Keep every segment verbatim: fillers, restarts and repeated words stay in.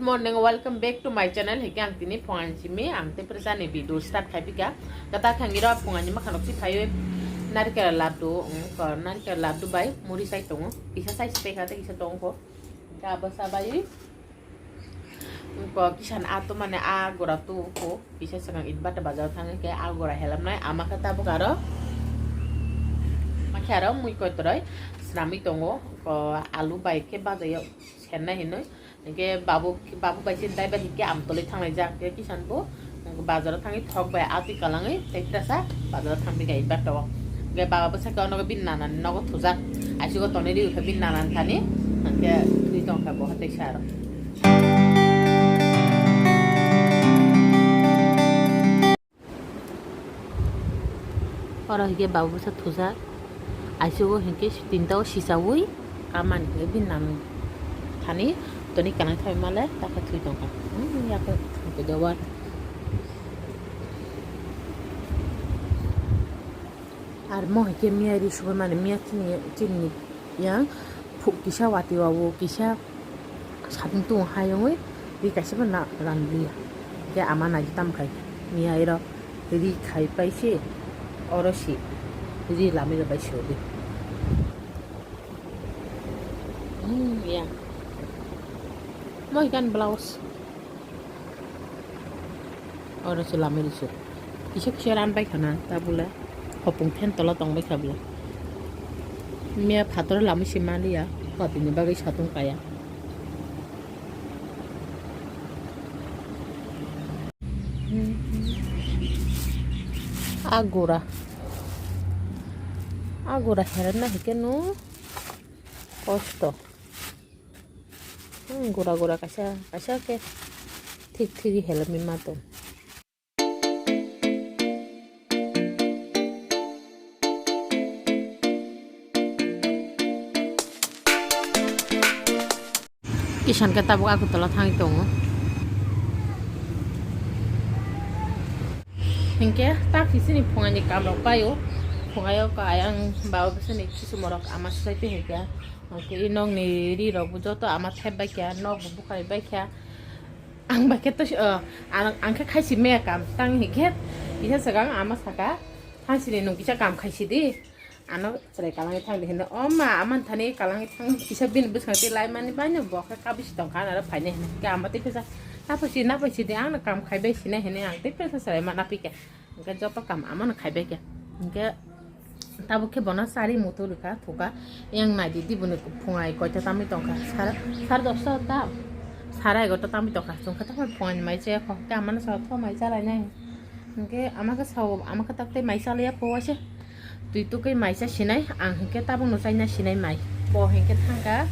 Morning, welcome back to my channel. Hike ang tini phungan simi ang te presa ni video start khai pika. Kata khangi ro phungan ni makhan rok si phaiwi narikela laddu, um, ko narikela laddu bai muri sai tongo. Kisa sai si pekha te kisa tongo. Ka basa bai ko kisan a to mane a gora tu ko kisa sakang it bata bazar thangi ke a gora helam nai ama kata bo karo. Makhe aro mui koi toroi snami tongo ko alu bai ke bazayo senna hinoi. Hingke babu, babu bai se driver hingke Amtoli thanglai jak, hingke kisan bo bazaro thangwi thok bai atwi kalangwi tei tesa bazaro thangwi gai bak tongo. Hingke baba bwsake o nogo bini nanani nogo thujak, aisigo tonwi riwi khe bini nanani thani, hingke thwi tongkha bo tei saro. Oro hingke babu bwsa thujak. Aisigo hingke tinta o sisaui kamani hingke bini nang thani toni kanang thai male takhe thui tongkha. Hmm, yakhe hingke dewar. Ar mo hingke miya ri subai mani miya chini, chini yang phuk kisa wati o kisa. Satung tung hai wngwi ri kaisa phano na-, ranliya. Hingke ama naidi tamo khai miya iro ri khai pai se oro si ri lamwi rw bai se odi. Hmm, ya. Moi gan blouse. Oro se lamwi rw se. Kisa kisa ran bai khana ta bole. Hopung then tola tong bai kha bole. Miya phator lamwi se maliya. Patini bagwi satung kaya. A gura. A gura herna hike no kosto. Hmm, gura gura kaisa, kaisa ke thik thik helmi ma tong. Kisan khe tabuk Agartala thangwi tongo. Hinkhe ta khe chini phungaini kam rok paio. Phungaio ka ayang baba bwsani kisu morok ama swsai twi hinkhe. Hinkhe i nokni ri rok bo joto ama thep bai kha, nok bo bukhai bai kha. Ang bai khe to, o, ang, ang khe khaisi meya kam tang hinkhe kisa swkang ama saka, "Thangsini nwng kisa kam khaisi di." Ano chwrai kalangwi thang di hino. O ma, amani thani kalangwi thang kisa bini bwskango tei laimani baino bo khe kabisi tongkha, ano aro phainai hino. Khe ama tei kisa, "Napaisi, napaisi di, angno kam khaibai sinai," hinui ang tei kisa chwrai ma napikha. Hinkhe joto kam amano khaibai kha. Hinkhe tabuk khe bono chari mutu rwkha, thuka. Yang naidi di boni phungai koita tamwi tongkha. Sar-, sar dosta ta, sara egarota tamwi tongkha. Chwngkhe tamo phungaini mai chaya kho. Khe amano sao tho mai chalainai. Hinkhe ama khe sao, ama khe tak tei mai chaliya pho waisa. Twi tukui mai cha sinai, ang hinkhe tabukno chaina sinai mai. Bo hinkhe thangkha,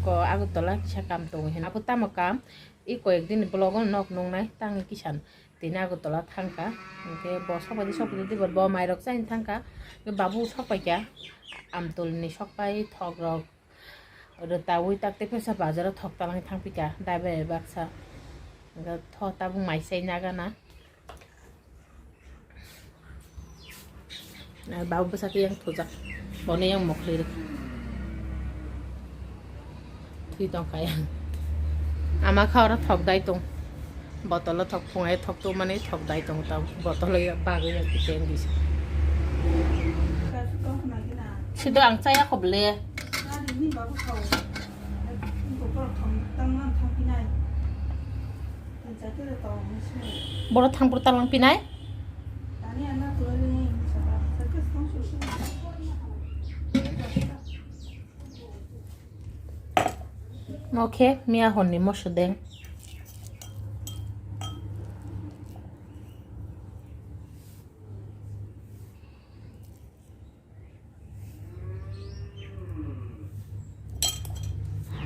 ko Agartala kisa kam tongo hinwi. Abo tamo kam, i koyek din vlog-o nok nungnai tangwi kisan. Tini Agartala thangkha, hinkhe bo sokbaidi sokbaidi dibar bo mairok chaini thangkha, hinkhe babu sokpaikha, Amtolni sokpai thokrok rwtaui tak tei phesa bazaro thok talangwi thangpikha, daibai baksa, hinkhe tho tabuk mai chaina gana. Ar babu bwsa khe yang thujak. Bono yang mokri rwk. Thwi tongkha yang. Ama kha oro thok dai tong. Botolo thok phungai thok tongmani thok dai tong tamo. Botolo ya bagwi ya kisa yang kisa. Sido ang chaya kho ble. Boro thangphuru talangpinai. Mo khe miya horni mosodeng.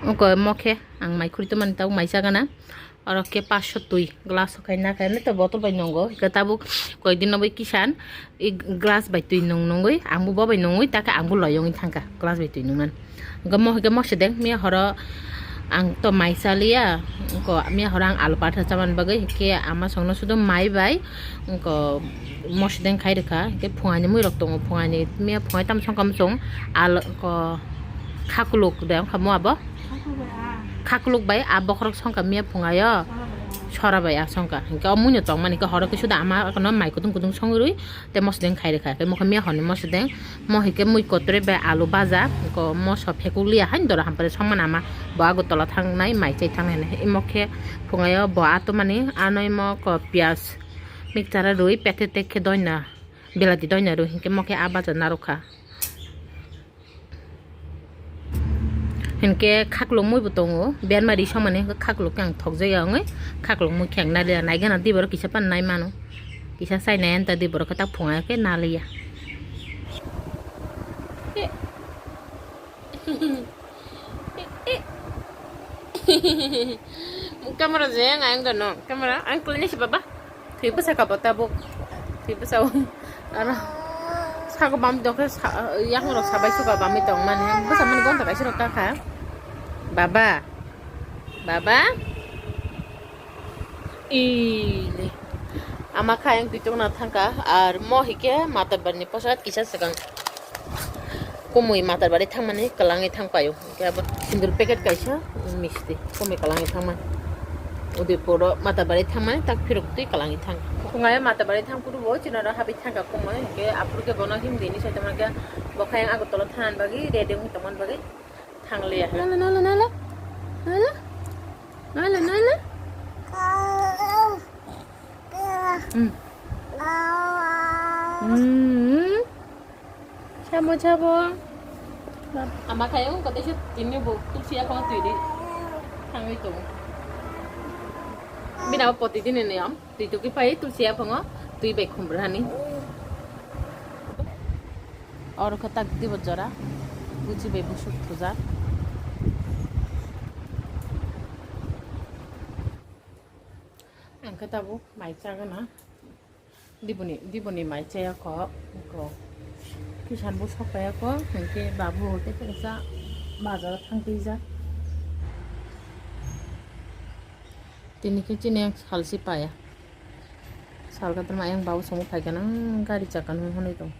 Oko mo khe ang mai khuri tongmani tabuk mai chagana. Oro khe paso twi glass o khai na khai to bottle bai nungo. Hwnkhe tabuk koi din no bai kisan i glass bai twi nung nungwi ang bo bo bai nungwi ta khe ang bo loi ongwi thangkha glass bai twi nungnani. Hwnkhe mo hwnkhe mo se deng miya horo ang to mai chaliya. Oko miya horo ang alu patha chamani bagwi hwnkhe ama songno sudo mai bai oko mo se deng khai rwkha. Hwnkhe phungaini mui rok tongo, phungaini miya phungai tamo songkha muchung alu ko khakuluk de wngkha mo abo. Khakuluk bai a. Khakluk bai a bokhorok songkha miya phungayo. Sora bai a songkha. Hinkhe o muino tongmani khe horo khe suda ama kono mai kutung kutung songwi rwi te mosodeng khai rwkha. Khe mokhe miya horni mosodeng. Mo hinkhe mui kotrwi bai alu baja. Ko moso phekuk liya hain doro hampore songmani ama. Bo Agartala thangnai mai chai thangnai hinwi. Imo khe phungayo bo atomani ano imo ko piyaj mixture rwi pethe tek khe doina. Belati doina rwi hinkhe mokhe a baja narwkha. Hinkhe khakluk mui bo tongo, berma ri somani hinkhe khakluk khe ang thokjagya wngwi khakluk mui khe ang naliya, naigana di borok kisa phano nai mano, kisa chai nai anta di borok khe tak phunga khe naliya. Camera je ang ayang dono, camera ang kulini si baba. Thwi bwsa ka bo tabuk. Thwi bwsa o. Ano saka bam tong khe sa-, yakung rok sabai suka bamwi tong mani. Bwsa mani gonta kaisa rok kakha. Baba. Baba. Ile. Ama kha yang twi tongna thangka. Ar mo hike Matabari ni posat kisa swkang. Kumui Matabari thangmani kwlangwi thang paio. Khe abo single packet kaisa misti. Kumui kwlangwi thangmani. Udaipur o Matabari thangmani tak phirok twi kwlangwi thang. Khungayo Matabari thang phuru bo chini oro habwi thangkha kumui. Hinkhe aphuru khe bono himdi ni saitomani khe bo khe Agartala thangna bagwi ready wngwi tongmani bagwi thangliya. Nala, nala, nala. Nala. Nala, nala. Hmm. Hmm. Sabo, sabo. Ama khayo, kote se tini bo, tulsi aphang twi di. Thangwi tongo. Bini abo poti dini niyam. Twi tuki pai, tulsi aphango, twi bai khumbrani. Oro khe tak dibo jora. Buji bai busuk thujak. Ang khe tabuk mai chagana. Diboni, diboni mai chaya kho, kho. Kisan bo sok paya kho, hinkhe babu tei kaisa bazar thang twi ja. Tini khe chini ang salsi paya. Salga tama yang babu somo phaikha nang gari chakano hwnwi tong.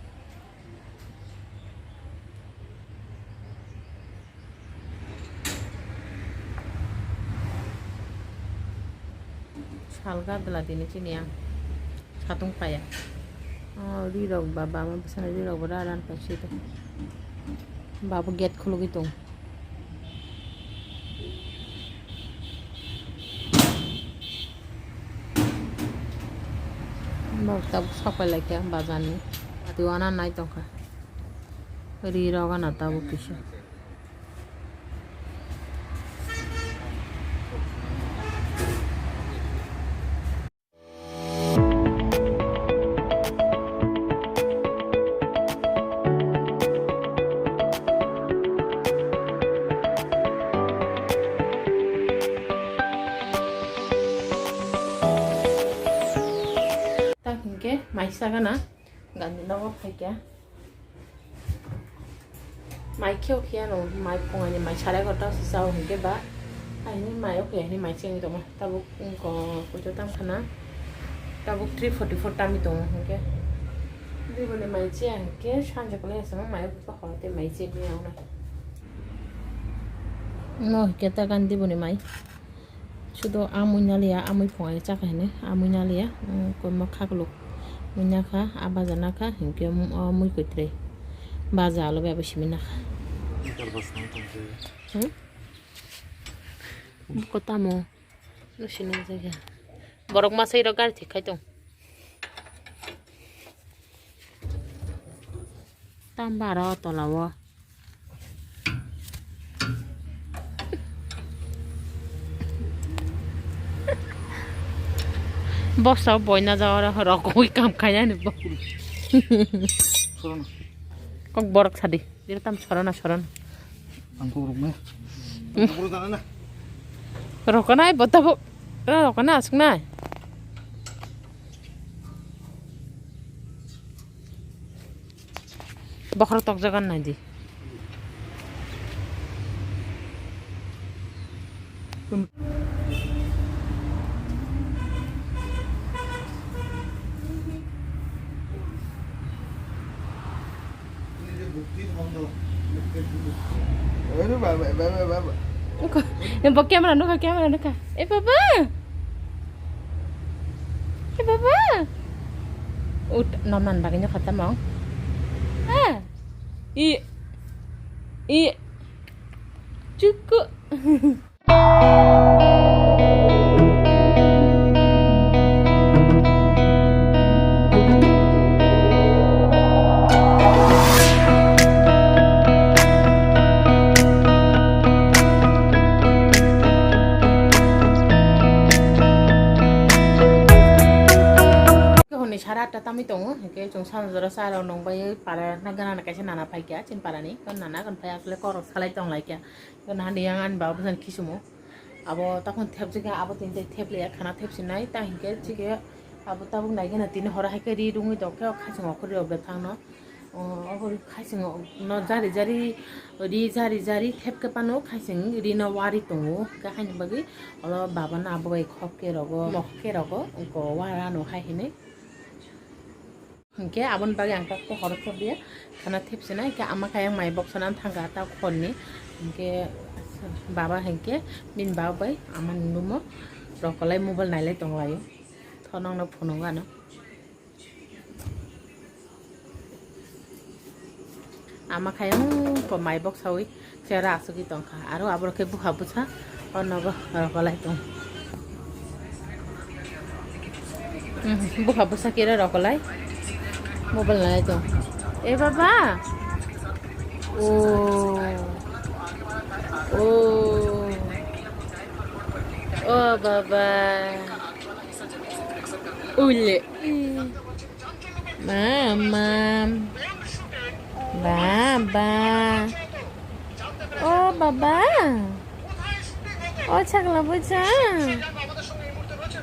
Salga dwla tini chini ang satung paya. O rirok ba bama bwsano rirok bo raran paisi tong. Babu gate khulugwi tong. Bok tabuk sopai laikha bazar ni. Twi wana nai tongkha. Ri rok gana tabuk kisa. Tak hinkhe mai sagana gandhi nogo phaikha. Mai kheo khiya no, mai phungai ni mai sarai egarota se chao hinkhe ba, aini mai o khiya ni mai chengwi tongo. Tabuk wngkha koito tam khana, tabuk three forty four tamwi tongo hinkhe. Diboni mai chiya hinkhe sanja kwlai aswk mai o horo tei mai chengwi wngnai. No hinkhe ta gan diboni mai. Sudo amui naliya, amui phungai chakha hinwi, amui naliya, mm, koima khakluk mui nakha, a baja nakha, hinkhe, mm, o mui koitrwi baja alo bai abo simi nakha. Litre bwskango tongkhe. Hmm? Buko tamo? No sinijagya. Borok masa iro gari thik khai tong. Tam bara o tola o. Bosta o boina ja oro rokoi kam khainani bo. Sorono. Kok borok sadi. Jere tam sorono sorono. Ang kok rukne. Ang kok rukna na. Rokona ai bota bo. Rokona asuk nai. Bokhorok tokjagan naidi. Ore baba, baba, baba. Bo camera nukha, camera nukha. Eh, baba. Eh, baba. Ut, nom nan bagwi nukha tamo. Ah. I. I. Chuku. Hwnwi sara atta tamwi tongo, hwnkhe chwng sano jora cha rok nung bai para na gana kaisa nana phaikha chini parani, nana gon phai asle korok salai tong laikha. Nahani yang ani baba bwsani khisumo. Abo takhon thepjak ya, abo tini thep liya, khana thep sinai, ta hinkhe chikhe abo tabuk nai gana tini horo hai khe ri rungwi tong khe, o khasing okhorwi rok bethang no. O, obo khasing no jari jari, ri jari jari thep khe phano khasing ri no wari tongo. Khe haini bagwi oro baba no abo bai khok khe rogo, mokhe rogo, wngko wara no hai hinwi. Hinkhe aboni bagwi ang tak tei horo thepya khana thepsina, hinkhe ama khe ayang mai boksana thangkha ta khorni. Hinkhe baba hinkhe bini baba bai amani numo rokolai mobile nailai tonglaio. Thonokno phunukgano. Ama khe ayang ko mai boksawi. Chera asugwi tongkha. Aro aborok khe bupha bwsa o nogo rokolai tong. Hmm, bupha bwsa khe rokolai mobile nai tong. E baba. O. O baba. Ule. Mama. Baba. O baba. O chakla bwsa.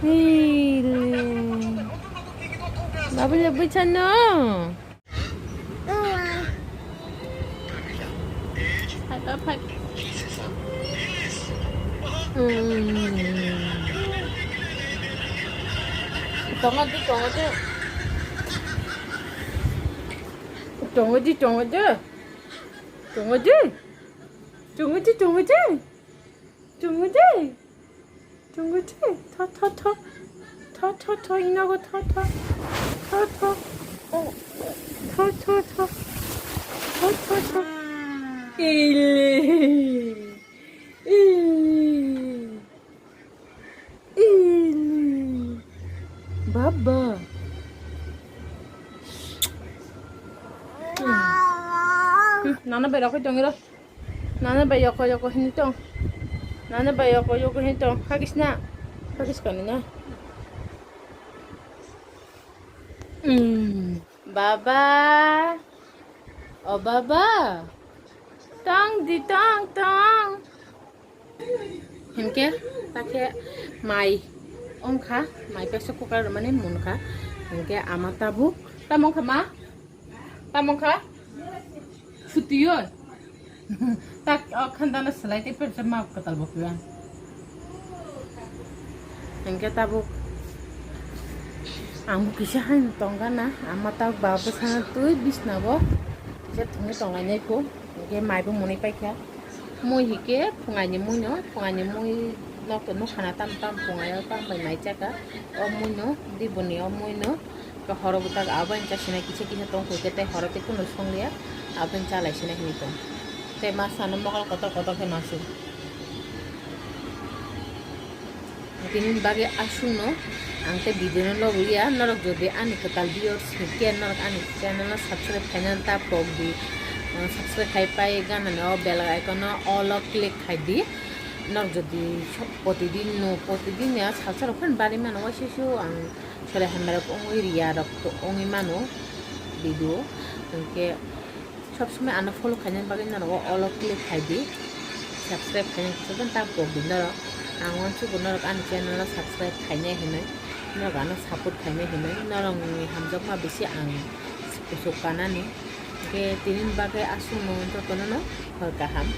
Hile. Baba le bwsa no. High five, high five. Tongo di, tongo di. Tongo di, tongo di. Tongo di. Tongo di, tongo di. Tongo di. Tongo di. Tho, tho, tho. Tho, tho, tho. Ino go tho, tho. Tho, tho. Tho, tho, tho. Tho, tho, tho. Ile. Ile. Ile. Baba. Hmm. Hmm, nana berak oi tongiro. Nana bai yoko yoko hini tong. Nana bai yoko yoko hini tong. Hagis na. Hagis kani na. Hmm. Baba. O baba. Tong di tong tong. Hinkhe takhe mai ongkha, mai pressure cooker mani munkha. Hinkhe ama tabuk. Tamo ongkha ma? Tamo ongkha? Sutiyo. Tak, o khandana selai tei persa ma kwtal bo kiwa. Hinkhe tabuk ang bo kisa haino tongkha na, ama tabuk ba bwsano twi bisnago kisa thwngwi tonglainai kho. Hinkhe mai bo mwnwi paikha. Mui hinkhe phungaini muino, phungaini mui nok to nukhana tam tam phungaio tam bai mai chakha. O muino, diboni o muino. Khe horo bwtak abo hincha sinai kisa kisa tongkho khe tei horo tei kunu songliya abo hincha lai sinai hinwi tong. Tei masano mokol kotor kotor khe masu. Tini bagwi aswkno ang tei video no logi ya, norok jodi ani kwtal viewers hinkhe norok ani channel no subscribe khaina ta pok di, subscribe khai pai ganani o bell icon no all o click khai di. Norok jodi protidin no, protidin ya salsa rok phano bari mano waisa su ang. Chwrai hamya rok wngwi riya rok to wngwi mano video. Hinkhe sob somoi ano follow khaina bagwi norok o all o click khai di. Subscribe khaina kisa ta pok di norok. Ang uansukgo norok ani channel no subscribe khainai hinwi. Norok ano support khainai hinwi. Norokni hamjakma bisi ang kuchuk kanani. Hinkhe tini bagwi aswkno jotono no hor kaham.